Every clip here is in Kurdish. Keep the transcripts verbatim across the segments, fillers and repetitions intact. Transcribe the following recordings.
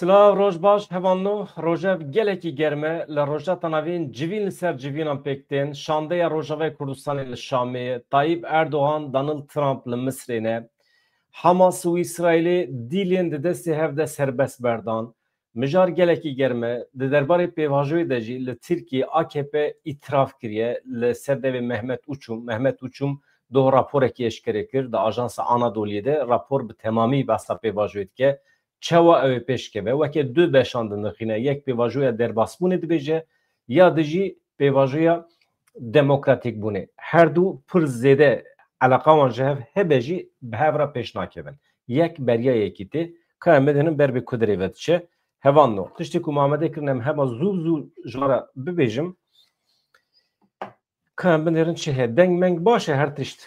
Silav, roj baş, hevalno. Rojev gelekî germ e. Li Rojhilata Navîn civîn li ser civînan pêk tên. Şandeya Rojavayê Kurdistanê li Şamê ye. Tayyip Erdogan, Donald Trump li Misrê ne. Hamas û Îsraîlê dîlên di destê hev de serbest berdan. Mijar gelekî germ e. Di derbarê pêvajoyê de jî li Tirkiyê A K P îtiraf kiriye li ser devê Mehmet Uçum. Mehmet Uçum doh raporekî eşkere kir di Ajansa Anadoliyê de. Rapor bi temamî behsa pêvajoyê dike. Çawa ew ê pêş keve? Weke du beşan dinirxîne. Yek pêvajoya derbasbûnê dibêje, ya di jî pêvajoya demokratîkbûnê. Her du pir zêde eleqa wan ji hev hebe jî bi hev re pêş nakevin. Yek beriya yekî tê. Ka em bidinin ber bi ku dirê ve diçe. Hevalno. Tiştê ku me amade kirin em hema zû zû ji we re bibêjim. Ka em binêrin çi heye? Deng meng baş e her tişt.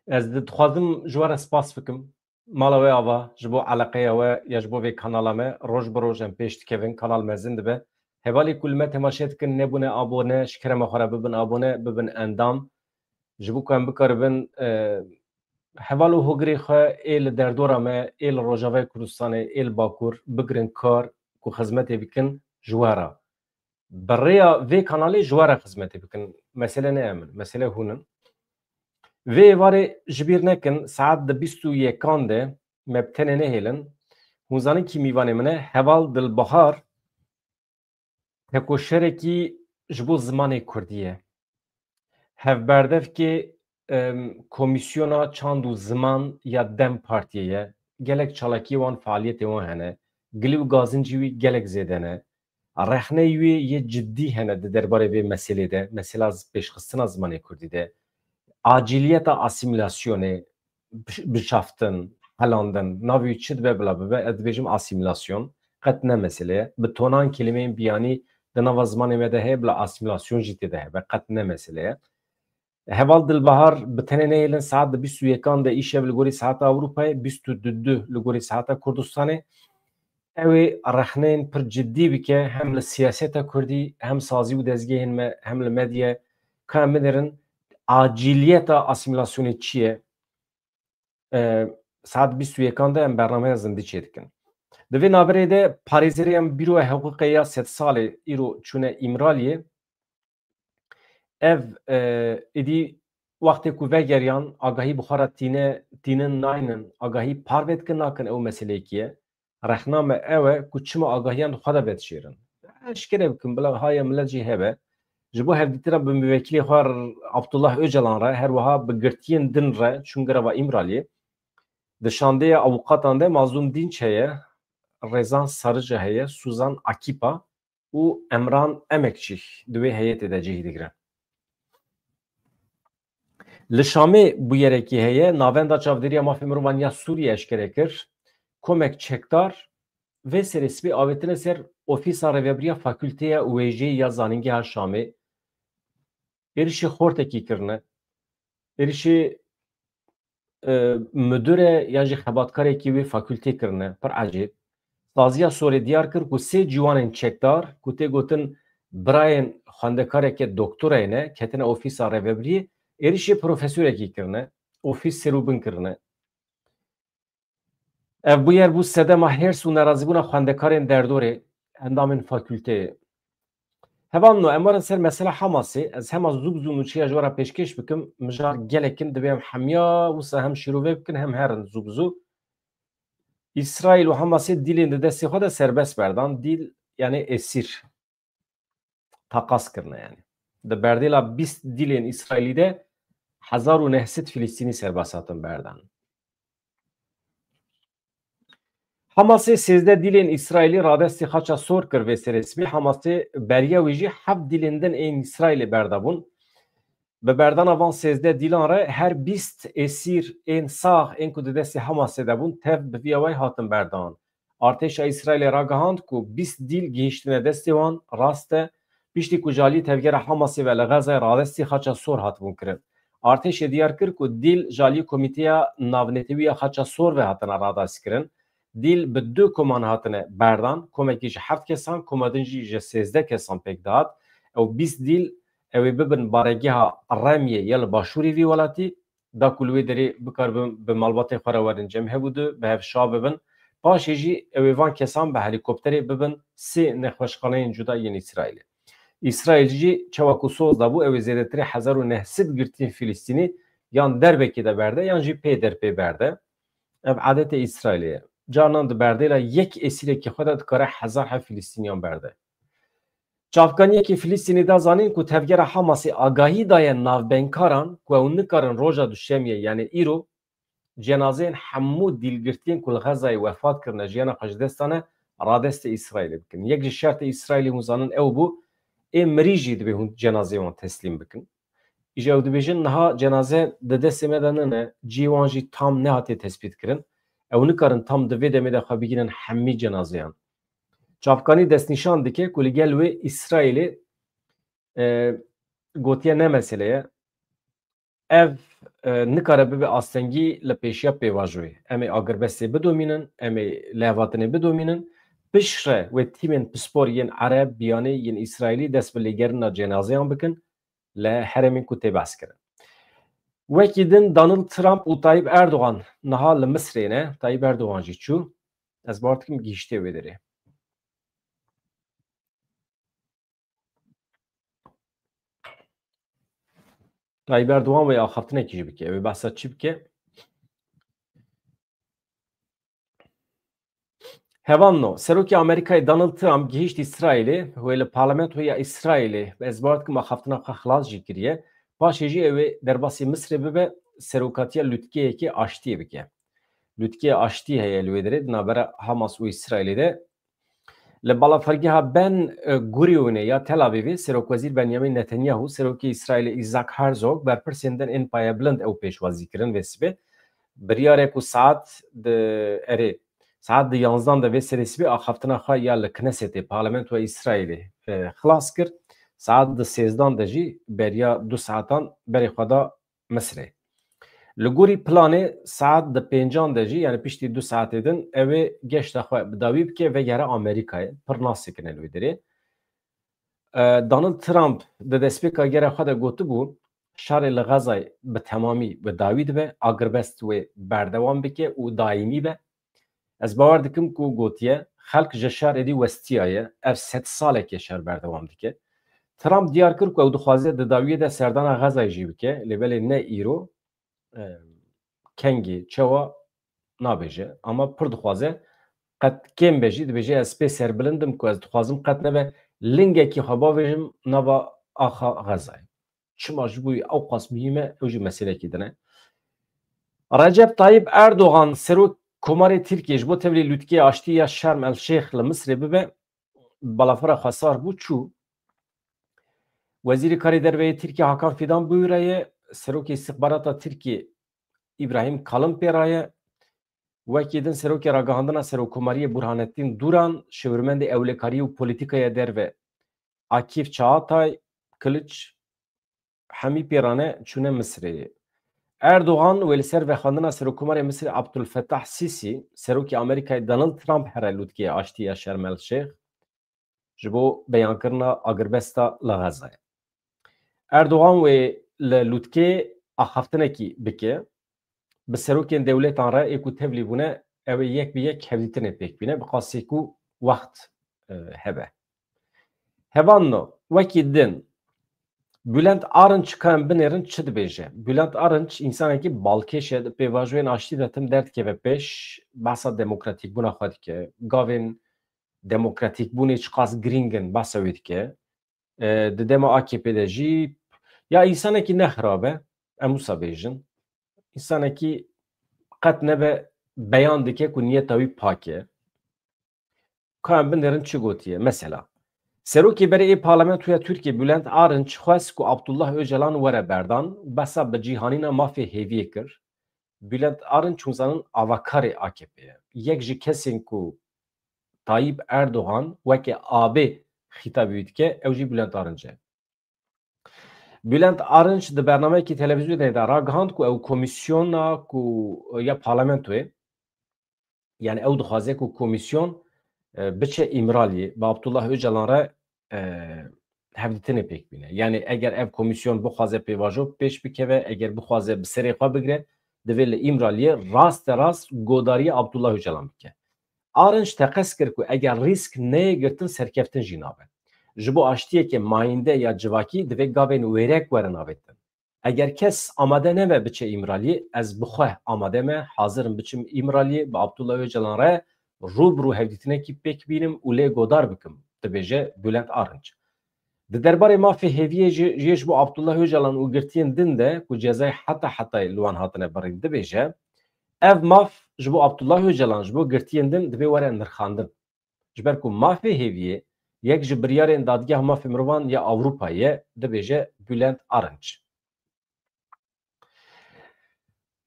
Ez di-, dixwazim ji we re spas bikim. Mala we ava, ji bo eleqeya we ya ji bo vê kanala me, roj bi roj em pêş dikevin, kanal mezin dibe. Hevalê ku li me temaşe dikin, nebûne abone, ji kerema xwe re bibin abone, bibin endam. Ji bo ku em bikaribin, e, heval û hogirê xwe ê li derdora me, ê li Rojavayê Kurdistanê, ê li Bakur, bigirin kar ku xizmetê bikin ji we re. Bi rêya vê kanalê ji we re xizmetê bikin. Mesele ne em in, mesele hûn in. Vê êvarê ji bîr nekin, saet di bîst û yekan de me bi tenê nehêlin. Hûn zanin kî mîvanê min e? Heval Dilbahar tekoşerekî ji bo zimanê kurdî ye. Hevberdevkê, em, Komîsyona Çand û Ziman ya DEM Partiyê ye. Gelek çalakiyê wan, faaliyetê wan hene. Gilî û gazincî wî gelek zêde ne. Rexneyê wî yê cidî hene di derbarê vê meselê de, mesela z-, pêşxistina zimanê kurdî de. Acîliyeta asîmîlasyonê, bi-, bişaftin, helandin, navê wî çi dibe bila bibe, ez dibêjim asîmîlasyon. Qet ne mesele ye. Bi tonan kelîmeyên biyanî di nava zimanê me de heye, bila asîmîlasyon jî tê de hebe. Qet ne mesele ye. Heval Dilbahar bi tenê nehêlin, saet di bîst û yekan de îşev li gorî saeta Ewropayê, bîst û du li gorî saeta Kurdistanê. Ew ê rexneyên pir cidî bike, hem li siyaseta kurdî, hem sazî û dezgehên me, hem li medya. Ka em binêrin, acîliyeta asîmîlasyonê çi ye? E, saet bîst û yekan de em bernameya zindî çêdikin. Di vê navberê de parêzerê em Bîroya Hiqûqê ya Sedsalê îro çûne Îmraliyê. Ev, e, êdî wextê ku vegeriyan, agahî bi xwe re tîne, tînin naynin, agahî parve dikin nakin ew meseleyekî ye. Rexna me ew e ku çima agahiyan di xwe de vedişêrin. Eşkere bikin, bila haya milet jî hebe. Ji bo hevdîtina bi muvekîlê xwe Abdullah Ocalan re, her wiha bi girtiyên din re çûn girava Îmraliyê. Di şandeya avûkatan de Mazlûm Dînç heye, Rezan Sarıca heye, Suzan Akipa û Emran Emekçî di wê heyetê de cihî digirin. Li Şamê bûyerekî heye, Navenda Çavdêriya Mafê Mirovan ya Sûriyê eşkere kir, komek çekdar vê serê sibê avêtine ser Ofîsa Rêvebiriya Fakûlteya Wêjeyê ya Zanîngeha Şamê. Êrişê xortekî kirine. Êrişê, e, mudire ya jî xebatkarekî wê fakûltê kirine. Pir ecêb. Saziya Sorê diyar kir ku sê ciwanên çekdar ku tê gotin birayên xwendekarekê doktorayê ne, ketine ofîsa rêvebiriyê, êrişê profesorekî kirine, ofîs serûbin kirine. Ev bûyer bû sedema hêrs û nerazîbûna xwendekarên derdorê, endamên fakûlteyê. Hevalno, em werin ser mesela Hamasê. Ez hema zû bi zû nûçeya ji we re pêşkêş bikim. Mijar gelek in, divê em hemiya wisa hem şîrove bikin, hem herin zû bi zû. Îsraîl û Hamasê dîlên di destê xwe de serbest berdan. Dîl, yani esîr. Taqas kirine yani. Di berdêla bîst dîlên Îsraîlî de hezar û neh sed Filistînî serbest hatin berdan. Hamasê sêzdeh dîlên Îsraîlî radestî xaça sor kir vê serê sibê. Hamasê beriya wî jî heft dîlên din ên Îsraîlê berdabûn. Bi berdana van sêzdeh dîlan re her bîst êsîr ên sax ên ku di destê Hamasê de bûn tev bi vî awayî hatin berdan. Artêşa Îsraîlê ragihand ku bîst dîl gihîştine destê wan. Rast e, piştî ku ji alî tevgera Hamasê ve li Xezayê radestî xaça sor hatibûn kirin. Artêşê diyar kir ku dîl ji alî Komîteya Navnetewî ya Xaça Sor ve hatine radestkirin. Dîl bi du koman hatine berdan, komekî ji heft kesan, koma din jî ji sêzdeh kesan pêk dihat. Ew bîst dîl, ew ê bibin baregeha Remyê ya li başûrê vî welatî. da ku li wê derê bikaribin bi malbatê xwe re werin cem hev û du bi hev şa bibin. Paşê jî ew ê van kesan bi helîkopterê bibin sê nexweşxaneyên cuda yên Îsraîlê. Îsraîl jî çawa ku soz dabû, ew ê zêdetirê hezar û neh sed girtiyên Filistînî yan derbekê de berde yan jî pê der pê berde. Ev adetê Îsraîlê ye. Carinan di berdêla yek êsîrekî xwe de dikare hezar heb Filistîniyan berde. Çavkaniyekî Filistînî da zanîn ku tevgera Hamasê agahî daye navbengkaran ku ew nikarin roja duşemiyê, yanî îro, cenazeyên hemû dîlgirtiyên ku li Xezayê wefat kirine, jiyana xwe ji dest dane, radestê Îsraîlê bikin. Yek ji şertê Îsraîlê hûn zanin ew bû, ê mirî jî dibê hûn cenazeyê wan teslîm bikin. Îja ew dibêjin, niha cenaze di destê me de nine, cihê wan jî tam nehatiye tespîtkirin. Ew nikarin tam di vê demê de xwe bigihînin hemî cenazeyan. Çavkanî destnîşan dike ku li gel wê Îsraîlê, e, gotiye ne mesele ye. Ev, e, nikare bibe astengî li pêşiya pêvajoyê. Em ê agirbestê bidomînin, em ê lihevhatinê bidomînin. Piştre wê tîmên pispor yên Ereb, biyanê yên Îsraîlî dest bi lêgerîna cenazeyan bikin li herêmên ku tê behs kirin. Wekî din Donald Trump û Tayyip Erdogan niha li Misrê ne. Tayyip Erdogan jî çû. Ez bawer dikim gihîştê wê derê. Tayyip Erdogan wê axaftinekî jî bike. Wê behsa çi bike? Hevalno, Serokê Amerîkayê Donald Trump gihîşt Îsraîlê, wê li parlamentoya Îsraîlê, ez bawer dikim axaftina xwe xilas jî kiriye. Paşê jî ew ê derbasî Misrê bibe, serokatiya lûtkeyekê aştiyê bike. Lûtkeyê aştî heye li wê derê, di navbera Hamas û Îsraîlê de. Li balafirgeha Ben Gurionê ya Tel Avivê, Serokwezîr Benyamin Netanyahu, Serokê Îsraîlê Îsak Herzog, berpirsên din ên payebilind ew pêşwazî kirin vê sibê. Biryarê ku saet di, erê, saet di yanzdan de vê serê sibê axaftina xwe ya li Knesetê, Parlamentoya Îsraîlê, e, xilas kir. Saet di sêzdan de jî beriya du saetan berê xwe da Misrê. Li gorî planê saet di pêncan de jî, yanî piştî du saetê din, ew ê geşta xwe bi dawî bike, vegere Amerîkayê. Pir nas sekin e li wê derê. E, Donald Trump di destpêka gera xwe de gotibû, şerê li Xezayê bi temamî bi dawî dibe, agirbest wê berdewam bike û daîmî be. Ez bawer dikim ku gotiye, xelk ji şer êdî westiyaye, ev sed salek e şer berdewam dike. Trump diyar kir ku ew dixwaze di dawiyê de serdana Xezayê jî bike, lê belê ne îro, e, kengê, çawa nabêje, ama pir dixwaze qet kêm be jî, dibêje ez pê serbilind im ku ez dixwazim qet nebe lingekî xwe bavêjim nava axa Xezayê. Çima ji bo wî ewqas muhîm e, ew jî meselekî din e. Recep Tayyip Erdogan, serok komarê Tirkiyê, ji bo tevlî lûtkeyê aştî ya Şerm El Şêx li Misrê bibe, balafira xwe sar bû, çû. Wezîrê Karê Derve yê Tirkiyê Hakan Fidan bi wî re ye, Serokê Îstixbarata Tirkiyê Îbrahîm Kalin pê re ye, wekî din Serokê Ragihandina Serokkomariyê Burhanettin Duran, şêwirmendê ewlekariyê û polîtîkaya derve Akîf Çağatay Kılıç, hemî pê re ne, çûne Misrê. Erdogan wê li ser vexwendina Serokkomarê Misrê Abdulfetah Sîsî, Serokê Amerîkayê Donald Trump here lûtkeyê aştî ya Şerm El Şêx ji bo beyankirina agirbesta li Xezayê. Erdogan wê li lûtkê axaftinekî bike, bi serokên dewletan re ê ku tevlî bûne, ew ê yek bi yek hevdîtinê pêk bîne, bi qasî ku wext, e, hebe. Hevalno, wekî din, Bülent Arınç ka em binêrin çi dibêje? Bülent Arınç însanekî balkêş e, di pêvajoyên aştî de tim derdikeve pêş, behsa demokratîkbûna xwe dike. Gavên demokratîkbûnê çiqas girîng in, behsa wê dike. E, di dema A K P de jî ya însanekî ne xirab e, em wisa bêjin. Însanekî qet nebe beyan dike ku niyeta wî pak e. Ka em binêrin çi gotiye? Mesela, Serokê berê ê Parlamentoya Tirkiyê Bülent Arınç xwest ku Abdullah Öcalan were berdan û behsa bi cîhanîna mafê hêviyê kir. Bülent Arınç, hûn zanin, avakarê A K P ye. Yek ji kesên ku Tayyip Erdogan weke abê xîtabî wî dike, ew jî Bülent Arınç e. Bülent Arınç di bernameyekî televîzyonê de ragihand ku ew komîsyona ku ya parlamentoyê, yani ew dixwaze ku komîsyon, e, biçe Îmraliyê, bi Abdullah Öcalan re, e, hevdîtinê pêk bîne. Yanî eger ev komîsyon bixwaze pêvajo pêş bikeve, eger bixwaze bi serê xwe bigire, divê li Îmraliyê raste rast godariya Abdullah Ocalan bike. Arınç teqez kir ku eger rîsk neyê girtin, serkeftin jî nabe. Ji bo aştiyeke mayînde ya civakî divê gavên wêrek werin avêtin. Eger kes amade nebe biçe Îmraliyê, ez bi xwe amade me, hazir im biçim Îmraliyê, bi Abdullah Ocalan re rû bi rû hevdîtinekî pêk bînim û lê godar bikim, dibêje Bülent Arınç. Di derbarê mafê hêviyê ji, jê ji bo Abdullah Ocalan û girtiyên din de ku cezayê heta hetayê li wan hatine birîn dibêje, ev maf ji bo Abdullah Ocalan, ji bo girtiyên din divê were nirxandin. Ji ber ku mafê hêviyê yek ji biryarên Dadgeha Mafê Mirovan ya Ewropayê ye, dibêje Bülent Arınç.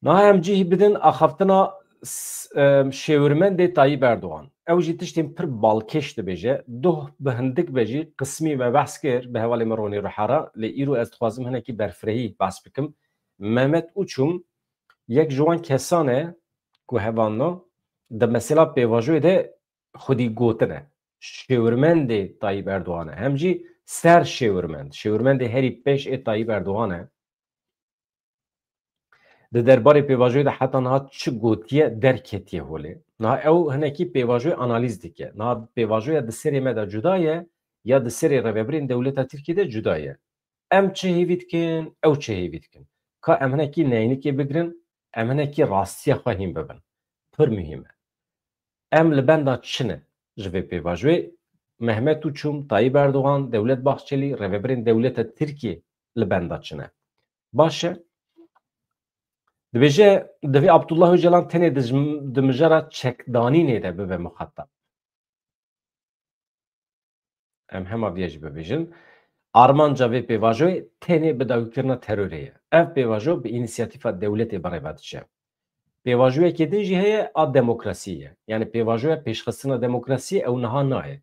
Niha em cihî bidin axaftina s-, em, şêwirmendê Tayyip Erdogan. Ew jî tiştên pir balkêş dibêje. Doh bi hindik be jî qismî me behs kir, bi hevalê min Ronî Ruhara, lê îro ez dixwazim hinekî berfirehî behs bikim. Mehmet Uçum yek ji wan kesan e ku hevalno di mesela pêvajoyê de xwedî gotine. Şêwirmendê Tayyip Erdogan e. Hem jî ser şêwirmend. Şêwirmendê herî pêş ê Tayyip Erdogan e. Di derbarê pêvajoyê de heta niha çi gotiye derketiye holê. Niha ew hinekî pêvajoyê analîz dike. Niha pêvajoya di serê me de cuda ye, ya di serê rêvebirên dewleta Tirkiyê de cuda ye. Em çi hêvî dikin, ew çi hêvî dikin. Ka em hinekî neynikê bigirin, em hinekî rastiya xwe hîn bibin. Pir muhîm e. Em li benda çi ne ji vê pêvajoyê? Mehmet Uçum, Tayyip Erdogan, Dewlet Bahçelî, rêvebirên dewleta Tirkiyê li benda çi ne? Baş e. Dibêje, divê Abdullah Ocalan tenê di jim-, di mijara çekdanînê de bibe muxatab. Em hema vê jî bibêjin. Armanca vê pêvajoyê tenê bidawîkirina terorê ye. Ev pêvajo bi înîsiyatîfa dewletê bi rê ve diçe. Pêvajoyekê din jî heye, a demokrasiyê ye. Yanî pêvajoya pêşxistina demokrasiyê ew niha nayê.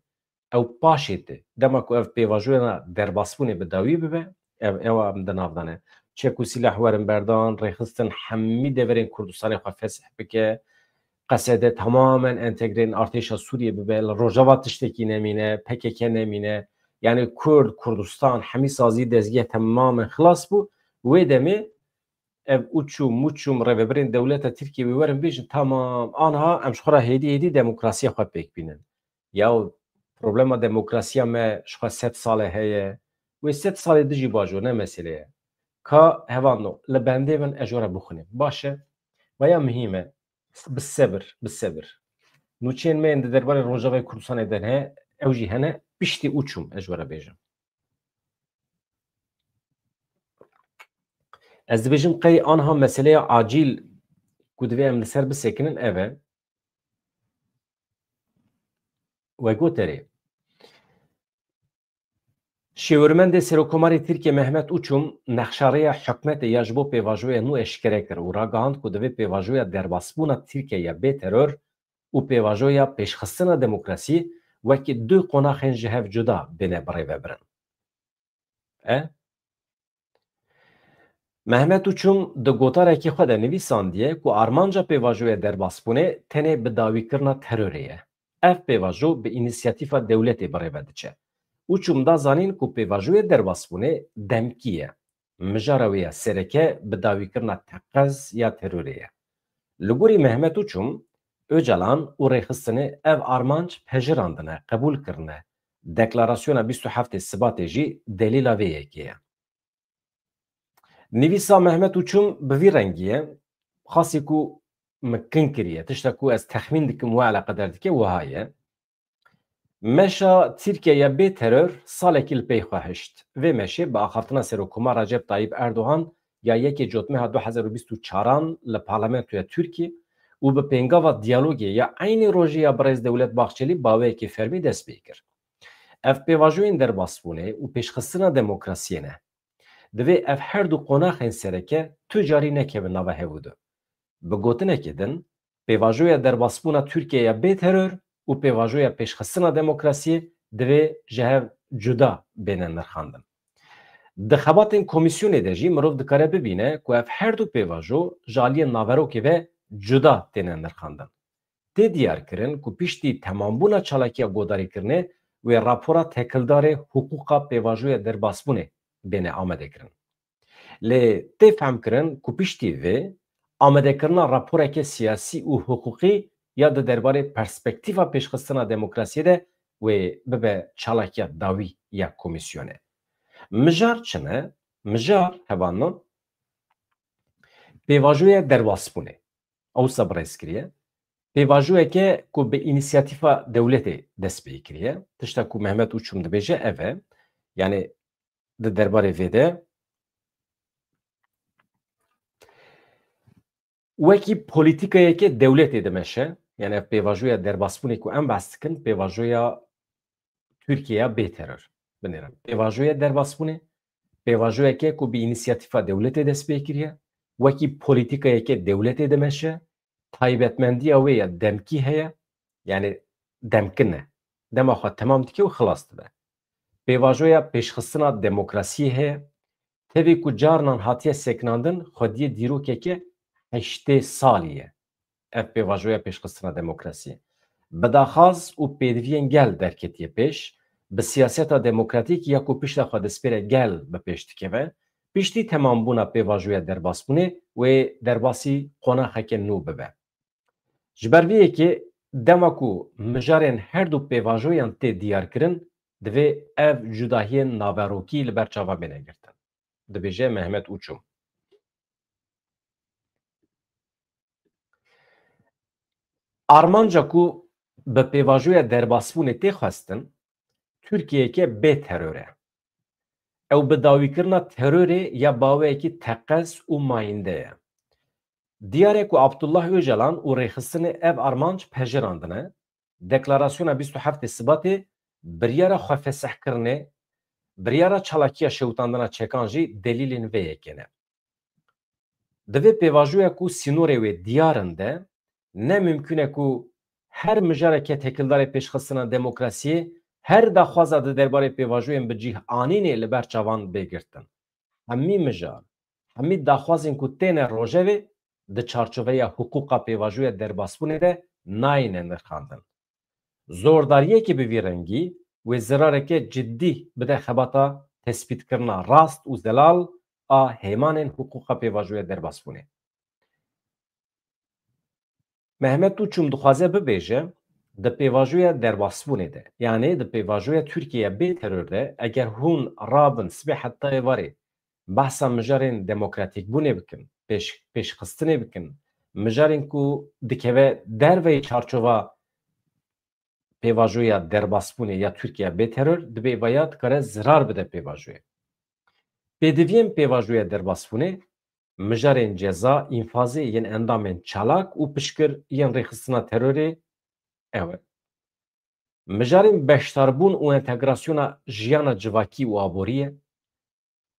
Ew paşê tê. Dema ku ev pêvajoya derbasbûnê bi dawî bibe, ev, ew em di nav de ne. Çek û sîleh werin berdan, rêxistin hemî deverên Kurdistanê xwe fesih bike, Qesede tamamen entegreyên artêşa Sûriyê bibe, li Rojava tiştekî nemîne, P K K nemîne. Yanî Kurd, Kurdistan, hemî sazî dezgeh temamen xilas bû. Wê demê ev uçû muçûm rêvebirên dewleta Tirkiyê wê werin bêjin, tamam, aniha em ji xwe re hêdî hêdî demokrasiya xwe pêk bînin. Ya problema demokrasiya me ji xwe sed sal e heye. Wê sed salê din jî bajo, ne mesele ye. Ka hevalno, li bendê bin, ez ji we re bixwînim. Baş e? Vaya muhîm e. Bi sebir, bi sebir. Nûçeyên me yên di derbarê Rojavayê Kurdistanê de hene, ew jî hene, piştî uçûm ez ji we re bêjim. Ez dibêjim qey aniha meseleya acîl ku divê em li ser bisekinin ev e. We got erê. Şêwirmendê Serokkomarê Tirkiye Mehmet Uçum nexşa rêya hikûmetê ya ji bo pêvajoya nû eşkere kir û ragihand ku divê pêvajoya derbasbûna Tirkiye ya bê teror û pêvajoya pêşxistina demokrasiyê wekî du qonaxên ji hev cuda bêne birêvebirin. E? Mehmet Uçum di gotarekî xwe de nivîsandiye ku armanca pêvajoya derbasbûnê tenê bidawîkirina terorê ye. Ev pêvajo bi înîsiyatîfa dewletê birêve diçe. Uçum da zanîn ku pêvajoya derbasbûnê demkî ye. Mijara wê ya sereke bidawîkirina teqez ya terorê ye. Li gorî Mehmet Uçum, Ocalan û rêxistinê ev armanc pejirandine, qebûl kirine. Deklarasyona bîst û heftê Sibatê jî delîla vê yekê ye. Nivîsa Mehmet Uçum bi vî rengî ye. Xasî ku min kin kiriye, tişta ku ez texmîn dikim we eleqedar dike, wiha ye. Meşa Tirkiye ya bê teror salekî li pey xwe hişt. Vê meşê bi axaftina Serokkomar Recep Tayyip Erdogan ya yekê Cotmeha du hezar û bîst û çaran li Parlamentoya Tirkî û bi pêngava diyalogê ya eynî rojê ya birêz Dewlet Bahçelî bi awayekî fermî dest pê kir. Ev pêvajoyên derbasbûnê û pêşxistina demokrasiyê ne. Divê ev her du qonaxên sereke tu carî nekevin nava hev û du. Bi gotinekê din, pêvajoya derbasbûna Tirkiye ya bê teror û pêvajoya pêşxistina demokrasiyê divê ji hev cuda bêne nirxandin. Di xebatên komîsyonê de jî mirov dikare bibîne ku ev her du pêvajo ji aliyê naverokê ve cuda têne nirxandin. Tê diyarkirin ku piştî temambûna çalakiya godarîkirinê wê rapora tekildarê hiqûqa pêvajoya derbasbûnê bêne amadekirin. Lê tê fehmkirin ku piştî vê amadekirina raporeke siyasî û hiqûqî ya di derbarê perspektîfa pêşxistina demokrasiyê de wê bibe çalakiya dawî ya komîsyonê. Mijar çi ne? Mijar hevalno pêvajoya derbasbûnê. Ew wisa bi rêz kiriye. Pêvajoyeke ku bi înîsiyatîfa dewletê dest pê kiriye. Tişta ku Mehmet Uçum dibêje ev e. Yani di derbarê vê de wekî polîtîkayeke dewletê dimeşe. Yani ev pêvajoya derbasbûnê ku em behs dikin, pêvajoya Tirkiyeya bê teror. Binêrin. Pêvajoya derbasbûnê, pêvajoyeke ku bi înîsiyatîfa dewletê dest pê kiriye, wekî polîtîkayeke dewletê dimeşe, taybetmendiya wê ya demkî heye, yani demkin e. Dema xwe temam dike û xilas dibe. Pêvajoya pêşxistina demokrasiyê heye. Tevî ku carinan hatiye sekinandin, xwediyê dîrokeke heştê salî ye. Ev pêvajoya pêşxistina demokrasiyê. Bi daxwaz û pêdiviyên gel derketiye pêş, bi siyaseta demokratîk ya ku pişta xwe dispêre gel bi pêş dikeve, piştî temambûna pêvajoya derbasbûnê wê derbasî qonaxeke nû bibe. Ji ber vê yekê dema ku mijarên her du pêvajoyan tê diyarkirin, divê ev cudahiyên naverokî li ber çavan bêne girtin. Dibêje Mehmet Uçum. Armanca ku bi pêvajoya derbasbûnê tê xwestin, Tirkiyeyeke bê teror e. Ew bi dawîkirina terorê ya bi awayekî teqez û mayînde ye. Diyar e ku Abdullah Ocalan û rêxistinê ev armanc pejirandine. Deklarasyona bîst û heftê Sibatê biryara xwefesihkirinê, biryara çalakiya şewitandina çekan jî delîlên vê yekê ne. Di vê pêvajoya ku sînorê wê diyar in de, ne mimkûn e ku her mijareke têkildarê pêşxistina demokrasiyê, her daxwaza di derbarê pêvajoyên bi cih anînê li ber çavan bê girtin. Hemî mijar, hemî daxwazên ku têne rojevê di çarçoveya hiqûqa pêvajoya derbasbûnê de nayêne nirxandin. Zordariyekê bi vî rengî wê zirareke cidî bide xebata tespîtkirina rast û zelal a hêmanên hiqûqa pêvajoya derbasbûnê. Mehmet Uçum dixwaze bibêje, di pêvajoya derbasbûnê de, yanê di pêvajoya Tirkiyeya bê teror de, eger hûn rabin sibê heta êvarê behsa mijarên demokratîkbûnê bikin, pêş-, pêşxistinê bikin, mijarên ku dikeve derveyî çarçova pêvajoya derbasbûnê ya Tirkiye bê teror, dibê vaya dikare zirar bide pêvajoyê. Pêdiviyên pêvajoya derbasbûnê, mijarên ceza, înfazê yên endamên çalak û piştgir yên rêxistina terorê ew e. Mijarên beşdarbûn û entegrasyona jiyana civakî û aborî ye.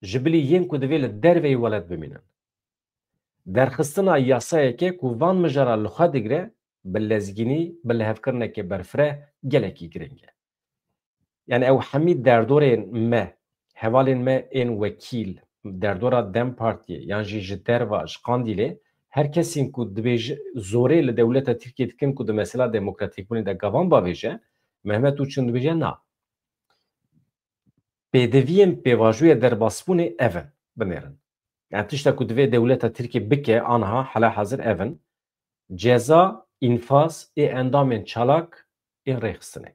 Ji bilî yên ku divê li derveyî welat bimînin. Derxistina yasayeke ku van mijara li xwe digire, bi lezgînî, bi lihevkirineke berfireh gelekî giring e. Yani ew hemî derdorên me, hevalên me ên wekîl, derdora DEM Partiyê, yan jî ji derva, ji Qandîlê, her kesên ku dibêje zorê li dewleta Tirkiyê dikin ku di mesela demokratîkbûnê de gavan bavêje, Mehmet Uçun dibêje na. Pêdiviyên pêvajoya derbasbûnê ev in, binêrin. Yani tişta ku divê dewleta Tirkiyê bike, aniha, hela hazir ev in. Ceza, înfaz ê endamên çalak ên rêxistinê.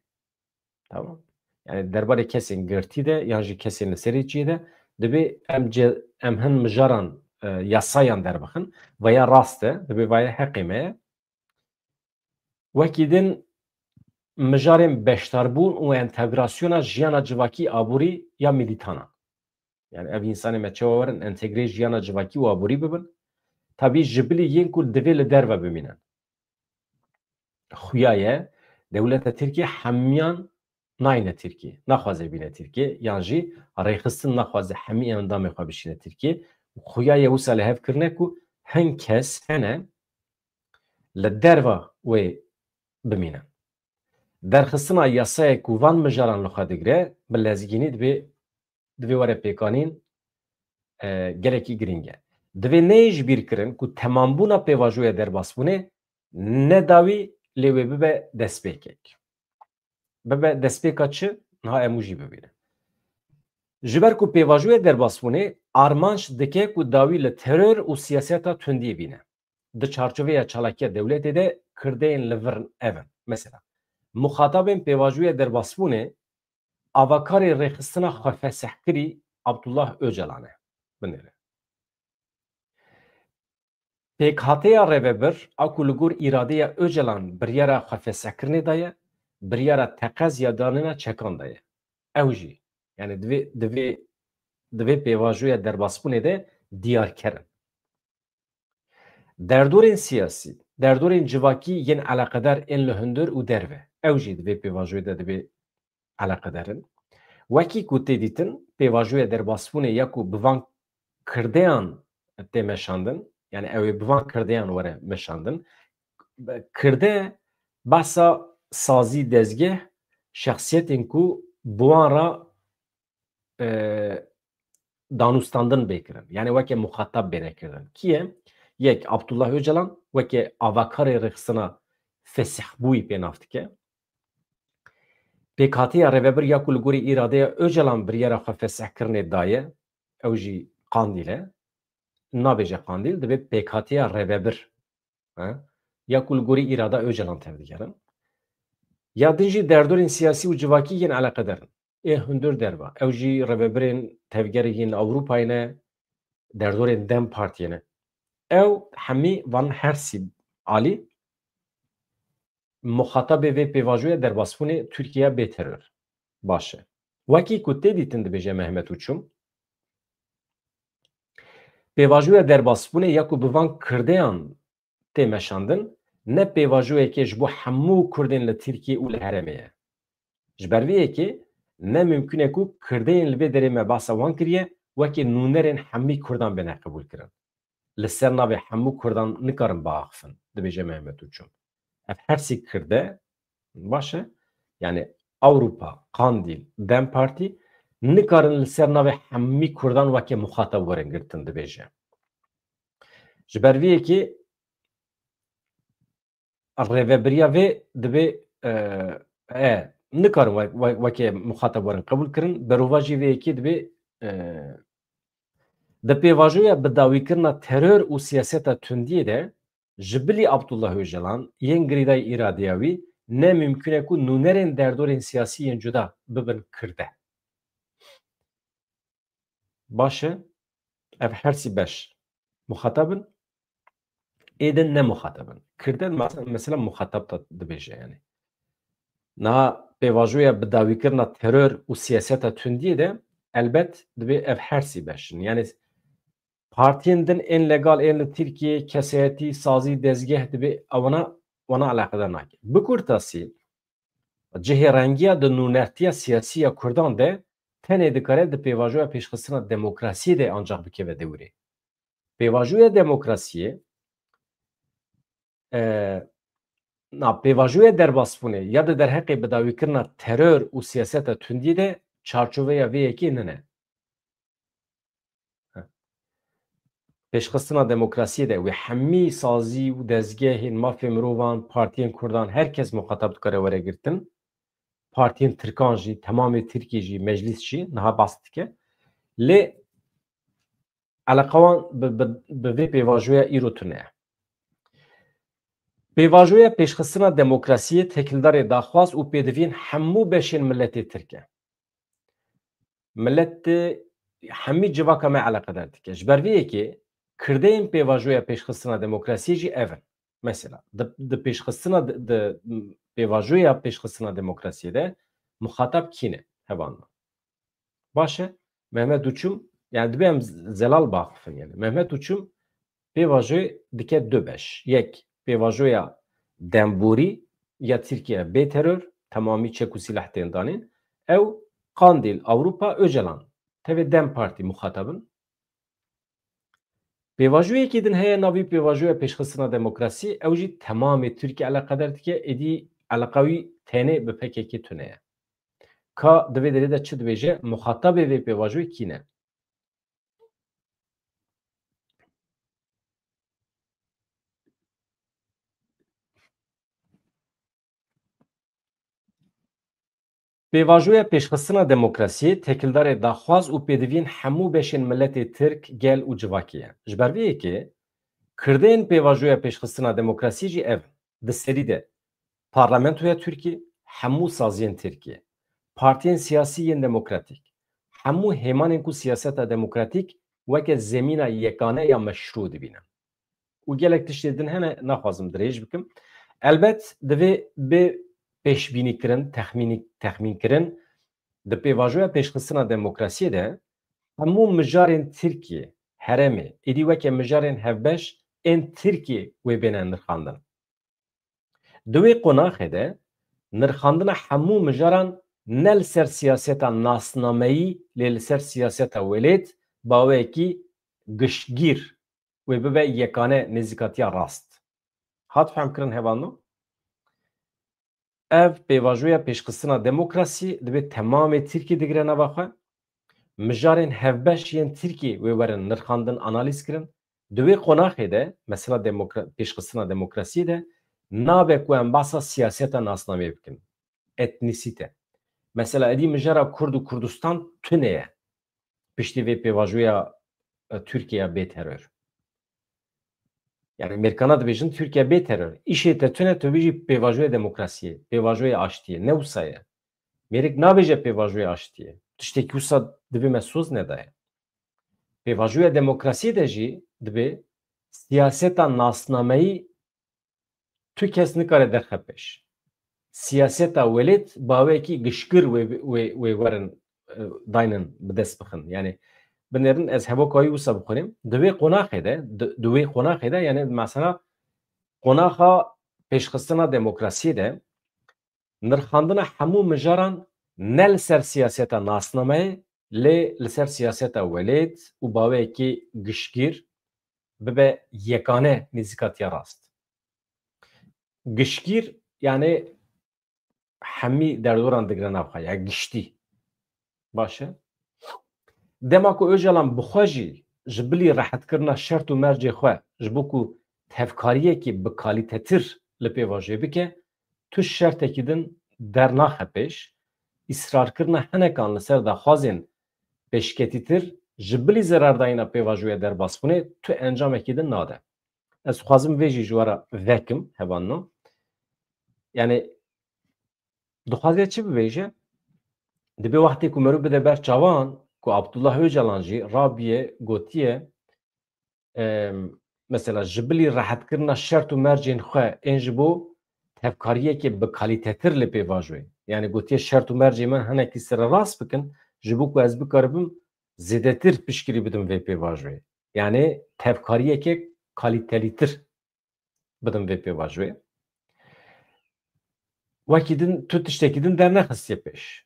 Tamam. Yani derbarê kesên girtî de yan jî kesên li serê çiyê de dibê em ce-, em hin mijaran, e, yasayan derbixin. Vaya rast e, dibê vaya heqê me ye. Wekî din mijarên beşdarbûn û entegrasyona jiyana civakî aborî ya milîtanan. Yani ev însanê me çawa werin entegrê jiyana civakî û aborî bibin. Tabî ji bilî yên ku divê li derve bimînin. Xuya ye, dewleta Tirkiye hemiyan nayne Tirkiye. Naxwaze bîne Tirkiye, yan jî rêxistin naxwaze hemî endamê xwe bişîne Tirkiye. Xuya ye wisa li hev kirine ku hin kes hene li derva wê bimîne. Derxistina yasayê ku van mijaran li xwe digire, bi lezgînî dibê, divê were pêkanîn, e, gelekî girîng e. Divê neyê ji bîr kirin ku temambûna pêvajoya derbasbûnê ne dawî lê wê bibe destpêkek. Bibe destpêka çi? Niha em wî jî bibînin. Ji ber ku pêvajoya derbasbûnê armanc dike ku dawî li teror û siyaseta tundiyê bîne. Di çarçoveya çalakiya dewletê de kirdeyên li vir ev in. Mesela, muxatabên pêvajoya derbasbûnê avakarê rêxistina xwefesehkirî Abdullah Ocalan e. Binêre. Pêkhateya rêvebir a ku li gor îradeya Ocalan biryara xwefesehkirinê daye, biryara teqez ya danîna çekan daye. Ew jî, yani divê, divê, divê pêvajoya derbasbûnê de diyarker in. Derdorên siyasî, derdorên civakî yên eleqedar ên li hundir û derve, ew jî di vê pêvajoyê de divê eleqedar in. Wekî ku tê dîtin, pêvajoya derbasbûnê ya ku bi van kirdeyan tê meşandin, yani ew ê bi van kirdeyan were meşandin, kirde behsa sazî dezgeh, şexsiyetên ku bi wan re e, danûstandin bê kirin. Yani weke muxatab bêne kirin. Kî ye? Yek, Abdullah Ocalan weke avakarê rêxistina fesihbûyî pê nav dike. Pêkhatiya rêvebir ya ku li gorî îradeya Ocalan biryara xwe fesihkirinê daye, ew jî Qandîl e. Nabêje Qandîl, dibe pêkhatiya rêvebir. He? Ya ku li gorî îrada Ocalan tevdigerin. Ya din jî derdorên siyasî û civakî yên eleqedar in. Ê hundir derva. Ew jî rêvebirên tevgerê yên Ewropayê ne, derdorên DEM Partiyê ne. Ew hemî van hersî alî muxatabê vê pêvajoya derbasbûnê Tirkiye bê teror. Baş e. Wekî ku tê dîtin dibêje Mehmet Uçum, pêvajoya derbasbûnê ya ku bi van kirdeyan tê meşandin, ne pêvajoyekê ji bo hemû Kurdên li Tirkiyê û li herêmê ye. Ji ber vê yekê ne mimkun e ku kirdeyên li vê derê me behsa wan kiriye, wekî nûnerên hemî Kurdan bêne qebûlkirin. Li ser navê hemû Kurdan nikarin biaxifin, dibêje Mehmet Uçum. Ev hersî kirde, baş e, yani Ewropa, Qandîl, DEM Partî nikarin li ser navê hemî Kurdan weke muxatab werin girtin, dibêje. Ji ber vê yekê rêvebiriya vê dibê, e, e, nikarin we-, we-, weke muxatab werin qebûl kirin. Berovajî vê yekê dibê, e, di pêvajoya bidawîkirina teror û siyaseta tundiyê de ji bilî Abdullah Ocalan yên girêdayî îradeya wî ne mimkun e ku nûnerên derdorên siyasî yên cuda bibin kirde. Baş e, ev hersî beş muxatab in, ê din ne muxatab in. Kirde mes-, mesela muxatab da dibêje yani. Niha pêvajoya bidawîkirina teror û siyaseta tundiyê de elbet dibê ev hersî beş in. Yani partiyên din ên legal ên li Tirkiyê, kesayetî, sazî, dezgeh dibê ewana, wana eleqedar nake. Bi kurtasî, cihêrengiya di nûnertiya siyasî ya Kurdan de tenê dikare di pêvajoya pêşxistina demokrasiyê de ancax bikeve dewrê. Pêvajoya demokrasiyê, e, na, pêvajoya derbasbûnê ya di derheqê bidawîkirina teror û siyaseta tundiyê de çarçoveya vê yekê nine. Pêşxistina demokrasiyê de wê hemî sazî û dezgehên mafê mirovan, partiyên Kurdan, her kes muxatab dikare were girtin. Partiyên Tirkan jî, temamê Tirkiyê jî, meclîs jî niha bas dike. Lê eleqa wan bi, bi, bi vê pêvajoya îro tune ye. Pêvajoya pêşxistina demokrasiyê têkildarê daxwaz û pêdiviyên hemû beşên miletê Tirk e. Miletê hemî civaka me eleqedar dike. Ji ber vê yekê kirdeyên pêvajoya pêşxistina demokrasiyê jî ev in. Mesela, di, di pêşxistina, di, di pêvajoya pêşxistina demokrasiyê de muxatab kî ne? Hevalno. Baş e, Mehmet Uçum, yani dibe em z-, zelal biaxifin yani. Mehmet Uçum pêvajoyê dike du beş. Yek, pêvajoya demborî ya Tirkiye bê teror, temamî çek û sîleh tên danîn. Ew Qandîl, Ewropa, Ocalan. Tevê DEM Partî muxatab in. Pêvajoyekî din heye navî pêvajoya pêşxistina demokrasî, ew jî temamê Tirkiye eleqedar dike, êdî eleqa wî tenê bi P K K tune ye. Ka di vê derê de çi dibêje, muxatabê vê pêvajoyê kî ne? Pêvajoya pêşxistina demokrasiyê têkildarê daxwaz û pêdiviyên hemû beşên miletê Tirk, gel û civakê ye. Ji ber vê yekê, kirdên pêvajoya pêşxistina demokrasiyê jî ev in. Di serî de parlamentoya Tirkiyê, hemû saziyên Tirkiyê, partiyên siyasî yên demokratîk, hemû hêmanên ku siyaseta demokratîk weke zemîna yekane ya meşrû dibînin. Û gelek tiştê din hene, naxwazim dirêj bikim. Elbet divê bi pêşbînîkirin, texmînî-, texmînkirin, di pêvajoya pêşxistina demokrasiyê de hemû mijarên Tirkiyê, herêmê, êdî weke mijarên hevbeş ên Tirkiyê wê bêne nirxandin. Di wê qonaxê de nirxandina hemû mijaran ne li ser siyaseta nasnameyî, lê li ser siyaseta welêt bi awayekî giştgîr wê bibe yekane nêzîkatiya rast. Hat fehmkirin hevalno? Ev pêvajoya pêşxistina demokrasî divê temamê Tirkiyê digire nava xwe. Mijarên hevbeş yên Tirkiyê wê werin nirxandin, analîz kirin. Di wê qonaxê de mesela demokra-, pêşxistina demokrasiyê de nabe ku em behsa siyaseta nasnameyê bikin. Etnîsîte. Mesela êdî mijara Kurd û Kurdistan tune ye. Piştî vê pêvajoya, e, Tirkiye bê teror. Yani Mêrkana dibêjin Tirkiye bê teror. Îşê te tune, tu bêjî pêvajoya demokrasiyê, pêvajoya aştiyê. Ne wisa ye. Mêrik nabêje pêvajoya aştiyê. Tiştekî wisa divê me soz nedaye. Pêvajoya demokrasiyê de jî dibê siyaseta nasnameyî tu kes nikare derxe pêş. Siyaseta welêt bawekî gişkir wê, wê, wê werin, e, daynin bi dest bixin. Yani binêrin ez hevokayî wisa bixwînim. Di wê qonaxê de, di, di wê qonaxê de, yani mesela qonaxa pêşxistina demokrasiyê de nirxandina hemû mijaran ne li ser siyaseta nasnameyê, lê li ser siyaseta welêt û baweyekî giştgîr bibe yekane nêzîkatiya rast. Giştgîr, yani hemî derdoran digire nav xwe, ya giştî. Baş e. Dema ku Ocalan bi xwe jî ji bilî rehetkirina şert û mercê xwe, ji bo ku tevkariyekî bi kalîtetir li pêvajoyê bike, tu şertekî din dernaxe pêş, îsrarkirina hinekan li ser daxwazên pêşketîtir, ji bilî zerardayîna pêvajoya derbasbûnê tu encamekî din nade. Ez dixwazim vê jî ji we re vekim, hevalno. Yani dixwaze çi bibêje? Dibê wextê ku meriv bide ber çavan ku Abdullah Ocalan jî rabiye, gotiye, em, mesela ji bilî rehetkirina şert û mercên xwe ên ji bo tevkariyekê bi kalîtetir li pêvajoyê. Yani gotiye şert û mercê min hinekî sererast bikin, ji bo ku ez bikaribim zêdetir piştgirî bidim vê pêvajoyê. Yani tevkariyeke kalîtelîtir bidim vê pêvajoyê. Wekî din tu tiştekî din dernexistiye pêş.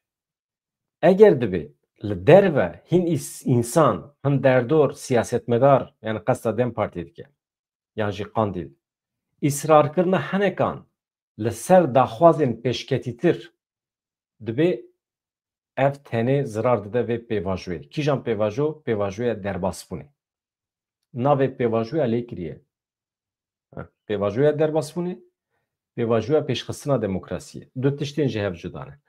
Eger dibê li derve hin îs-, însan, hin derdor, siyasetmedar, yani qesta DEM Partiyê dike, yan jî Qandîl, îsrarkirina hinekan li ser daxwazên pêşketîtir dibê, ev tenê zirar dide vê pêvajoyê. Kîjan pêvajo? Pêvajoya derbasbûnê. Navê pêvajoya lê kiriye. Ha, pêvajoya derbasbûnê, pêvajoya pêşxistina demokrasiyê. Du tiştên ji hev cuda ne.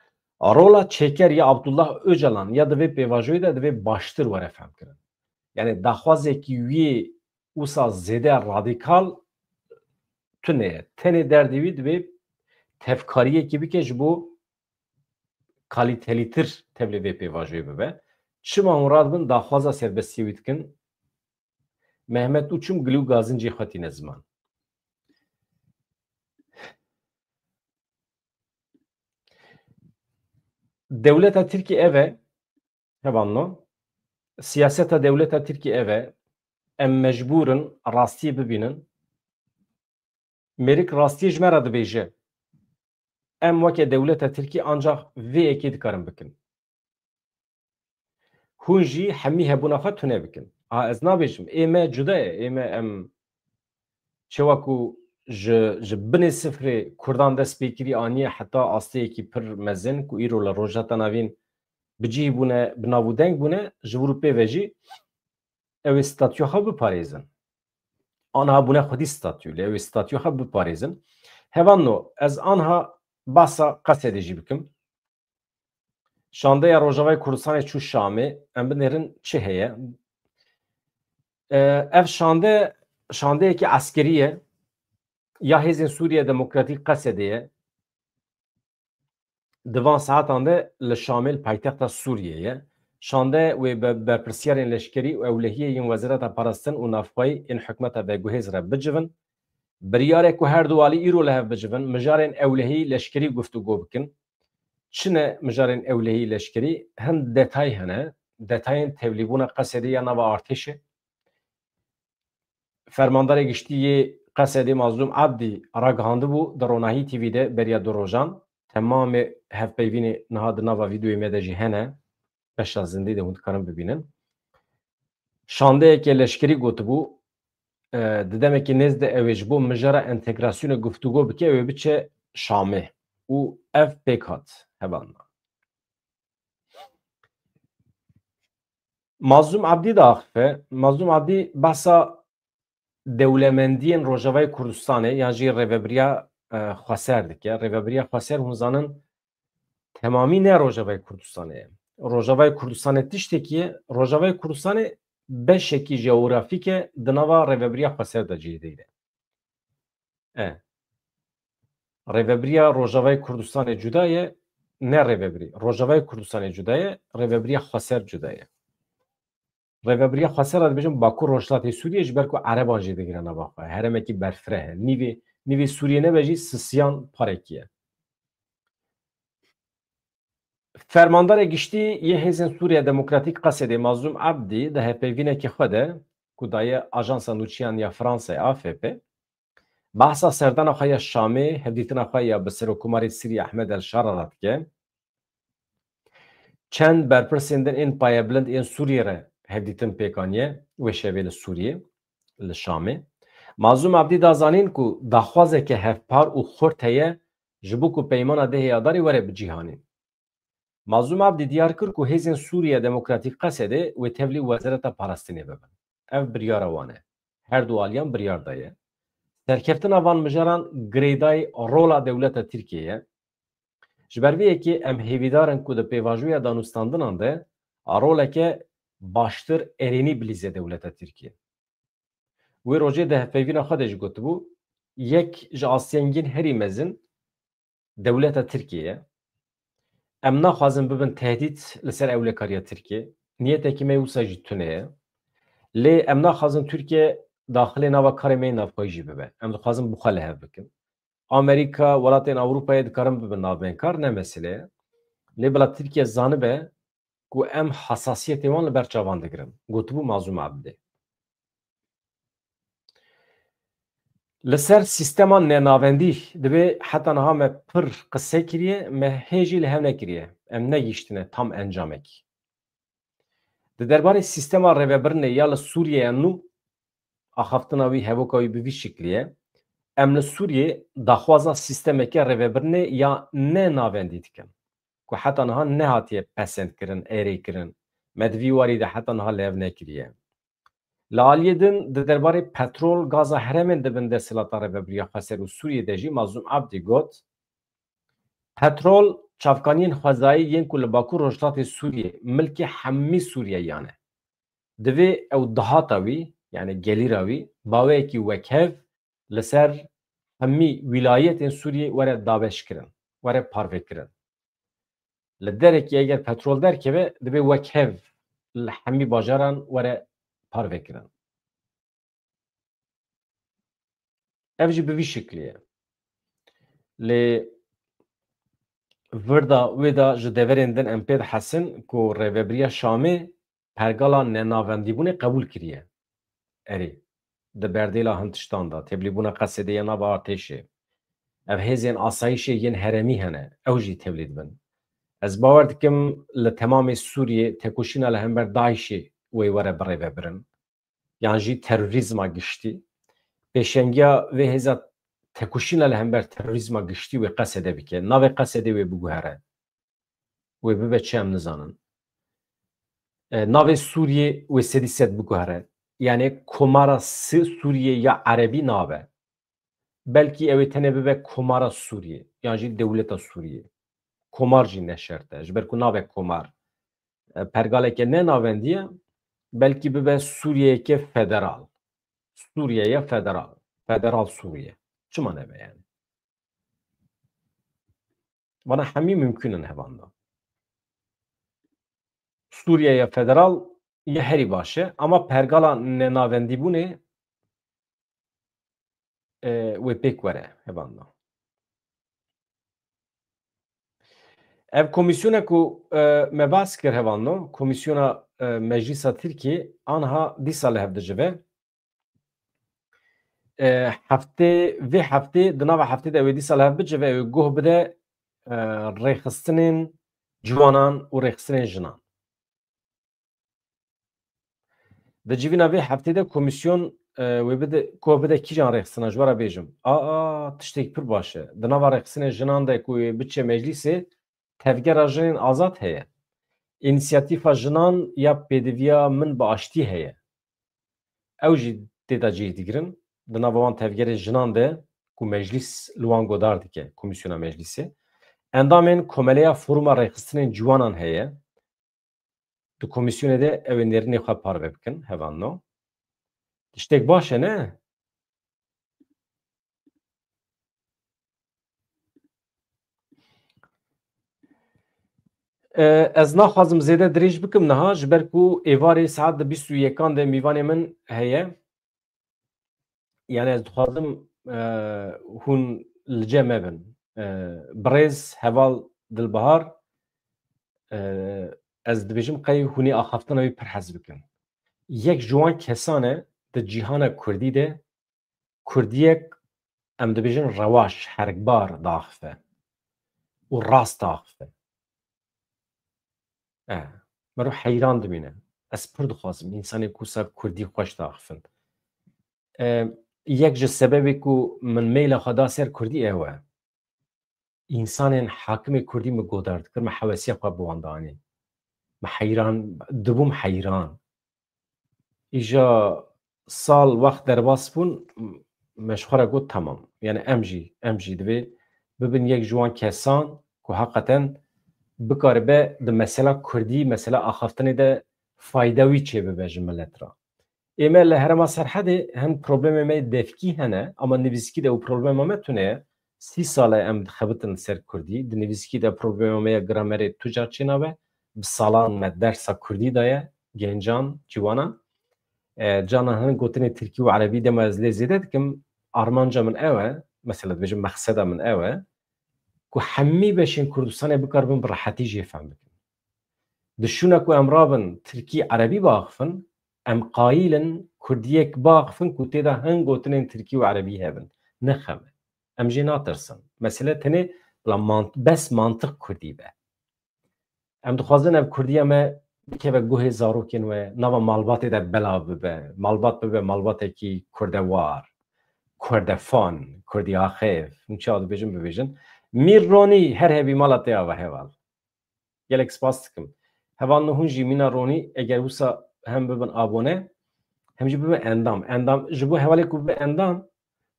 Rola çêker ya Abdullah Ocalan ya di vê pêvajoyê de divê baştir were fehmkirin. Yani daxwazekî wî wisa zêde radîkal tune ye. Tenê derdê wî divê tevkariyekî bike ji bo kalîtelîtir tevlê vê pêvajoyê bibe. Çima hûn radibin daxwaza serbestiyê wî dikin? Mehmet Uçum gilî û gazincê xwe tîne ziman. Dewleta Tirkî ev e, hevalno. Siyaseta dewleta Tirkî ev e. Em mecbûr in rastiyê bibînin. Mêrik rastiyê ji me re dibêje. Em weke dewleta Tirkî ancax vê yekê dikarin bikin. Hûn jî hemî hebûna xwe tune bikin. A, ez nabêjim, ê me cuda ye, ê me em çawa ku ji, ji binê sifrê Kurdan dest pê kirî aniye heta asteyekî pir mezin ku îro li Rojhilata Navîn bi cihî bûne, bi nav û deng bûne, ji vir û pê ve jî ew ê statûya xwe biparêzin. Anha bûne xwedî statû, lê ew ê statûya xwe biparêzin. Hevalno, ez anha behsa Qesedê jî bikim. Şandeya Rojavayê Kurdistanê çû Şamê. Em binêrin çi heye? E, ev şande, şandeyekî eskerî ye. Ya Hêzên Sûriye Demokratîk Qesedê ye. Di van saetan de li Şamê, li paytexta Sûriyê ye. Şande wê be-, berpirsiyarên leşkerî û ewlehiyê yên Wezareta Parastin û Navxweyî yên hikûmeta veguhêz re bicivin. Biryar e ku her du alî îro li hev bicivin, mijarên ewlehî leşkerî guftûgo bikin. Çi ne mijarên ewlehî leşkerî? Hin detay hene. Detayên tevlîbûna Qesedê ya nava artêşê. Fermandarê giştî yê Qesedê Mazlûm Ebdî ragihandibû di Ronahî T V de beriya du rojan. Temamê hevpeyvînê niha di nava vîdeoyê me de jî hene. Beşa zindî de hûn dikarin bibînin. Şandeyeke leşkerî gotibû, e, di demekî nêz de ew ê ji bo mijara entegrasyonê guftûgo bike, ew ê biçe Şamê. Û ev pêk hat hevalna. Mazlûm Ebdî diaxife. Mazlûm Ebdî behsa dewlemendiyên Rojavayê Kurdistanê yan jî rêvebiriya, e, xweser dike. Rêvebiriya xweser, hûn zanin, temamî ne Rojavayê Kurdistanê ye. Rojavayê Kurdistanê tiştekî ye. Rojavayê Kurdistanê beşekî jeografîk e di nava rêvebiriya xweser de cihê digire. E. Rêvebiriya Rojavayê Kurdistanê cuda ye, ne rêvebirî. Rojavayê Kurdistanê cuda ye, rêvebiriya xweser cuda ye. Rêvebiriya xweser re dibêjin Bakur Rojhilatê Sûriyê, ji ber ku Ereban jê digire nava xwe. Herêmekî berfireh e. Nîvê, nîvê Sûriyê nebe jî sisiyan parekî ye. Fermandarê giştî yê Hêzên Sûriya Demokratîk Qesedê Mazlûm Ebdî di hevpeyvînekê xwe de ku daye Ajansa Nûçiyan ya Fransayê, A F P, behsa serdana xwe ya Şamê, hevdîtina xwe ya bi Serokkomarê Siriyê Ehmed El Şara re dike. Çend berpirsên din ên payebilind ên Sûriyê re hevdîtin pêk aniye wê şevê li Sûriyê, li Şamê. Mazlûm Ebdî da zanîn ku daxwazeke hevpar û xurt heye ji bo ku peymana dehê Adarê were bi cîhanîn. Mazlûm Ebdî diyar kir ku Hêzên Sûriya Demokratîk Qesedê wê tevlî Wezareta Parastinê bibin. Ev biryara wan e. Her du aliyan biryar daye. Serkeftina van mijaran girêdayî rola dewleta Tirkiyê ye. Ji ber vê yekê em hêvîdar in ku di pêvajoya danûstandinan de a roleke baştir erênî bilîze dewleta Tirkiyê. Wê rojê di hevpeyvîna xwe de jî gotibû, yek ji astengên herî mezin dewleta Tirkiyê ye. Em naxwazin bibin tehdît li ser ewlekariya Tirkiyê. Niyetekî me wisa jî tune ye. Lê em naxwazin Tirkiye daxilê nava karê me yê navxweyî jî bibe. Em dixwazin bi xwe li hev bikin. Amerîka, welatên Ewropayê dikarin bibin navbenkar, ne mesele ye. Lê bila Tirkiye zanibe ku em hesasiyetê wan li ber çavan digirin, gotibû Mazlûm Ebdî. Li ser sîstema nenavendî divê heta niha me pir qise kiriye, me hê jî li hev nekiriye. Em negihîştine tam encamekî. Di derbarê sîstema rêvebirinê ya li Sûriyeya nû, axaftina wî, hevoka wî bi vî şiklî ye. Em li Sûriyê daxwaza sîstemeke rêvebirinê ya ne navendî dikin, ku heta niha nehatiye pesendkirin, erêkirin. Me di vî warî de heta niha li hev nekiriye. Li aliyê din di derbarê petrol, gaza herêmên di bin desthilata Rêvebiriya Xweser û Sûriyê de jî Mazlûm Ebdî got, petrol çavkaniyên xwezayî yên ku li Bakur Rojhilatê Sûriyê milkê hemî Sûriyeyan e. Divê ew dahata wî, yani gelîra wî, baweyekî wekhev li ser hemî wîlayetên Sûriyê were dabeşkirin, were parvekirin. Li derekî eger petrol derkeve, divê wekhev li hemî bajaran were parvekirin. Ev jî bi vî şiklî ye. Lê vir da wê de ji deverên din em pê dihesin ku Rêvebiriya Şamê pergala nenavendîbûnê qebûl kiriye. Erê, di berdêla hin tiştan de, tevlîbûna Qesedê ya nava artêşê, ev hêzên asayîşê yên herêmî hene, ew jî tevlî dibin. Ez bawer dikim li temamê Sûriyê tekoşîna li hember DAIŞê wê were birêvebirin, yan jî terorîzma giştî. Pêşengiya vê hêza tekoşîna li hember terorîzma giştî wê Qesedê bike, navê Qesedê wê biguhere. Wê bibe çi em nizanin. E, navê Sûriyê wê sedî sed biguhere. Yani Komara Si-, Sûriyê ya Erebî nabe. Belkî ew ê tenê bibe Komara Sûriyê, yan jî Dewleta Sûriyê. komar jî ne şert e. Ji ber ku nabe komar, e, pergaleke ne navendî ye, belkî bibe Sûriyeyeke federal. Sûriyeya federal. Federal Sûriye. Çima nebe yani? Vana hemî mimkun in hevanda. Sûriyeya federal ya herî baş e, ama pergala nenavendîbûnê, e, wê pêk were hevanda. Ev komîsyona ku, e, me behs kir hevando, komîsyona, e, Meclîsa Tirkiyê anha dîsa li hev dicive. E, heftê, vê heftê, di nava heftê de wê dîsa li hev bicive, wê guh bide, e, rêxistinên ciwanan û rêxistinên jinan. Di civîna vê heftê de komîsyon, e, wê bide, guh bide kîjan rêxistina, ji we re bêjim. A, a, tiştek pir baş e. Di nava rêxistinên jinan de ku wê biçe meclîsê, Tevgera Jinên Azad heye. Înîsiyatîfa Jinan ya Pêdiviya Min bi Aştî heye. Ew jî tê de cih digirin. Di nava wan tevgerên jinan de ku meclîs li wan godar dike, komîsyona meclîsê. Endamên Komeleya Foruma Rêxistinên Ciwanan heye. Di komîsyonê de ew ê nêrînê xwe parve bikin, hevalno. Tiştek baş e, ne? E, ez naxwazim zêde dirêj bikim niha, ji ber ku êvarê saet di bîst û yekan de mîvanê min heye. Yani ez dixwazim, e, hûn li cem me bin. E, birêz heval Dilbihar, e, ez dibêjim qey hûn ê axaftina wî pir hez bikin. Yek ji wan kesan e di cîhana kurdî de kurdiyek, em dibêjin, rewaş, herikbar diaxife û rast diaxife. E, meriv heyran dimîne. Ez pir dixwazim însanên ku wisa kurdî xweş diaxifin. E, yek ji sebebê ku min meyla xwe da ser kurdî ew e. Însanên hakimê kurdî min godar dikir, min hewesiya xwe bi wan danî. Min heyran, dibûm heyran. Îja sal wext derbas bûn, me ji xwe re got, temam. Yani em jî, em jî divê bibin yek ji wan kesan ku heqeten bikaribe di mesela kurdî, mesela axaftinê de fayda wî çêbibe ji milet re. Ê me li herêma Serhedê hin problemê me yê devkî hene, ama nivîskî de ew problema me tune ye. Sî sal e em dixebitin ser kurdî. Di nivîskî de problema me ya gramerê tu car çênabe. Bi salan me dersa kurdî daye gencan, ciwanan. E, canan hin gotinê tirkî û erebî dema ez lê zêde dikim, armanca min ew e, mesela dibêjim mexseda min ew e, ku hemî beşên Kurdistanê bikaribin bi rehetî jê fehm bikin. Di şûna ku em rabin tirkî erebî biaxifin, em qayîl in kurdiyek biaxifin ku tê de hin gotinên tirkî û erebî hebin. Ne xem e. Em jê natirsin. Mesele tenê bila mant-, bes mantiq kurdî be. Em dixwazin ev kurdiya me bikeve guhê zarokên we, nava malbatê de belav bibe. Malbat bibe malbatekî kurdewar, kurdefan, kurdîaxêv. Hûn çawa dibêjin, bibêjin. Mîr Ronî, her hebî mala te ava heval. Gelek spas dikim. Hevalno hûn jî mîna Ronî, eger wisa hem bibin abone, hem jî bibin endam. Endam, ji bo hevalê ku bibe endam,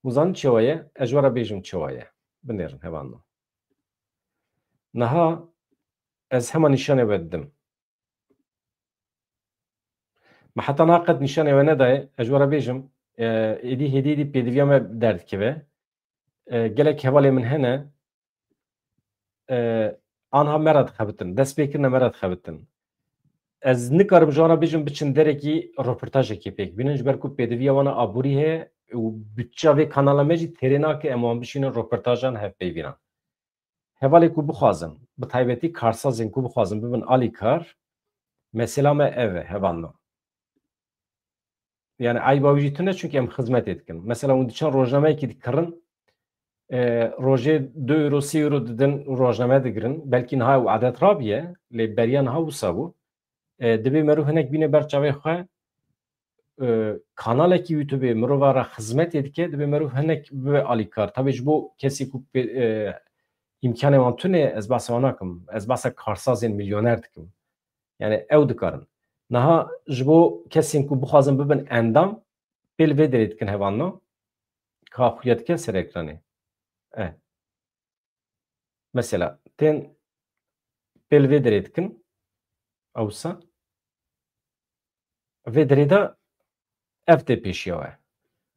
hûn zanin çawa ye? Ez ji we re bêjim çawa ye. Binêrin hevalno. Niha ez hema nîşanê we didim. Me heta niha qet nîşanê we nedaye, ez ji we re bêjim, e, êdî hêdî êdî pêdiviya me derdikeve. E, gelek hevalê min hene, e, anha me re dixebitin, dest pê kirine me re dixebitin. Ez nikarim ji wan re bêjim biçin derekî roportajekê pêk bînin, ji ber ku pêdiviya wan a aborî heye û budça vê kanala me jî têrê nake em wan bişînin roportajan hevpeyvînan. Hevalê ku bixwazin, bi taybetî karsazên ku bixwazin bibin alîkar, mesela me ev e, hevalno. Yani eyba wî jî tune, çunkî em xizmetê dikin. Mesela hûn diçin rojnameyekî dikirin, e, rojê du euro, sê euro didin û rojname digirin. Belkî niha ew edet rabiye, lê beriya niha wisa bû. E, divê meriv hinek bîne ber çavê xwe, e, kanalekî YouTube mirova re xizmetê dike, divê meriv hinek bibe alîkar. Tabii ji bo kesê ku pê-, e, îmkanê wan tune, ez behsa wan nakim. Ez behsa karsazên milyoner dikim. Yani ew dikarin. Niha ji bo kesên ku bixwazin bibin endam, pê li vê derê dikin hevalno. Ka xuya dikin ser ekranê. E. Mesela, tên pêl vê derê dikin. Ewsa vê derê de ev tê pêşiya we.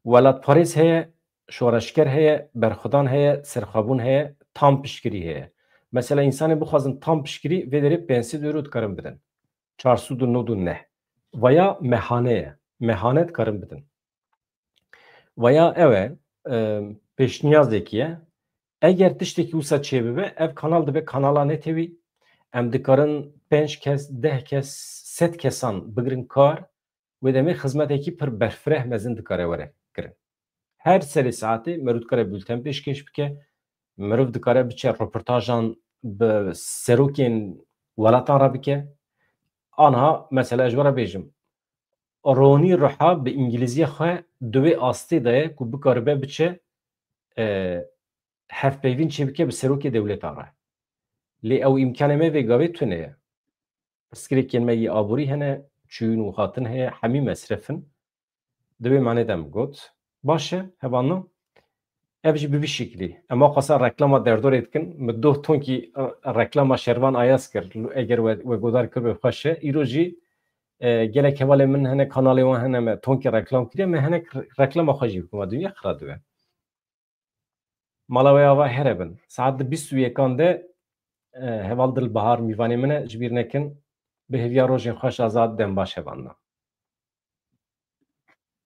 Welatparêz heye, şoreşger heye, berxwedan heye, serxwebûn heye, tam piştgirî heye. Mesela, însanê bixwazin tam piştgirî, vê derê pênc sed euro dikarin bidin. Çar sed û nod û neh. Veya mehane ye. Mehane dikarin bidin. Veya ew e, e, pêşniyazekî ye. Eger tiştekî wisa çêbibe, ev kanal dibe kanala netewî. Em dikarin pênc kes, deh kes, sed kesan bigirin kar. Wê demê xizmetekî pir berfireh mezin dikare were kirin. Her serê saetê mirov dikare bulten pêşkêş bike, mirov dikare biçe roportajan bi serokên welatan re bike. Anha mesela ez ji we re bêjim, ronî ruha bi îngilîziyê xwe di wê astê de ye ku bikaribe biçe, e, hevpeyvîn çêbike bi serokê dewleta re. Lê ew îmkanê me vê gavê tune ye. Pirsgirêkên me yê aborî hene, çûyîn û hatin heye, hemî mesref in. Di wê manê de min got, baş e, hevalno. Ev jî bi vî şeklî. Em axwasa reklama derdorê dikin. Min doh tonkî, e, reklama Şervan Ayaz kir. Eger we, we godar kir, bi xweş e. Îro jî, e, gelek hevalên min hene, kanalê wan hene, me tonkî reklam kiriye, me hinek re-, reklama xwe jî bikim. Dinya xira dibe. Mala we ava here bin. Saet di bîst û yekan de, e, heval Dilbahar mîvanê min e, ji bîr nekin. Bi hêviya rojên xweş, azad, dem baş hevalna.